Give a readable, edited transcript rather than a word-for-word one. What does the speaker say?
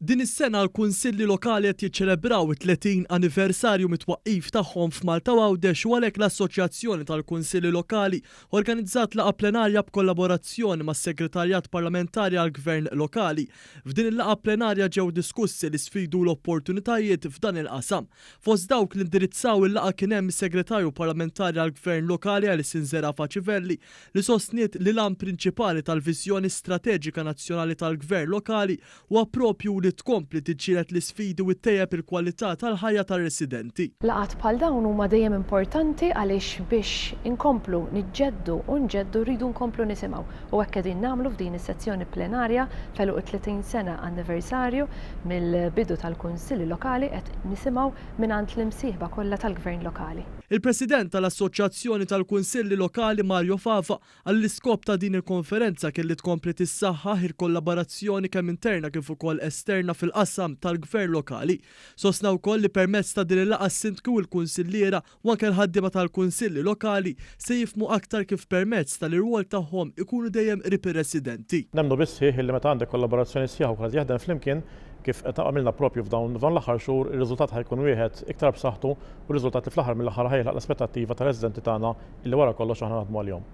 Din is-sena l-Kunsilli Lokali qed jiċċelebraw it-30 anniversarju mit-twaqqif tagħhom f'Malta u Għawdex u għalhekk l-Assoċjazzjoni tal-Kunsilli Lokali organizzat laqgħa plenarja b'kollaborazzjoni mas-Segretarjat Parlamentari għall-Gvern Lokali. F'din il-laqgħa plenarja ġew diskussi l-isfidi u l-opportunitajiet f'dan il-qasam. Fost dawk li indirizzaw il-laqgħa kien hemm is-Segretarju Parlamentari għall-Gvern Lokali Alison Zerafa Civelli li sostniet li l-għan prinċipali tal-viżjoni strateġika nazzjonali tal-gvern lokali huwa proprju li tkompli tiġġieled l-isfidi u ttejjeb il-kwalità tal-ħajja tar-residenti. Laqgħat bħal dawn huma dejjem importanti għaliex biex inkomplu niġġeddu u nġeddu rridu nkomplu nisimgħu u hekk qegħdin nagħmlu f'din is-sezzjoni plenarja f'għeluq it-30 sena anniversarju mill-bidu tal-Kunsilli Lokali qed nisimgħu mingħand l-imsieħba kollha tal-Gvern Lokali. Il-President tal-Assoċjazzjoni tal-Kunsilli Lokali Mario Fava qal li l-iskop ta' din il-konferenza kien li tkompli tissaħħaħ il-kollaborazzjoni kemm interna kif ukoll esterna fil-qasam tal-Gvern Lokali. Sostna wkoll li permezz ta' din il-laqgħa s-Sindki u l-Kunsilliera u anke l-ħaddiema tal-Kunsilli Lokali se jifhmu aktar kif permezz tal-irwol tagħhom ikunu dejjem qrib ir-residenti. Nemmnu bis-sħiħ illi meta għandek kollaborazzjoni sħiħa u kulħadd jaħdem flimkien, kif qed għamilna proprju f'dawn l-aħħar xhur, ir-riżultat ħa jkun wieħed iktar b'saħħtu u riżultat li fl-aħħar mill-aħħar ħa jilħaq l-aspettattiva tar-residenti tagħna illi wara kollox aħna naħdmu għalihom.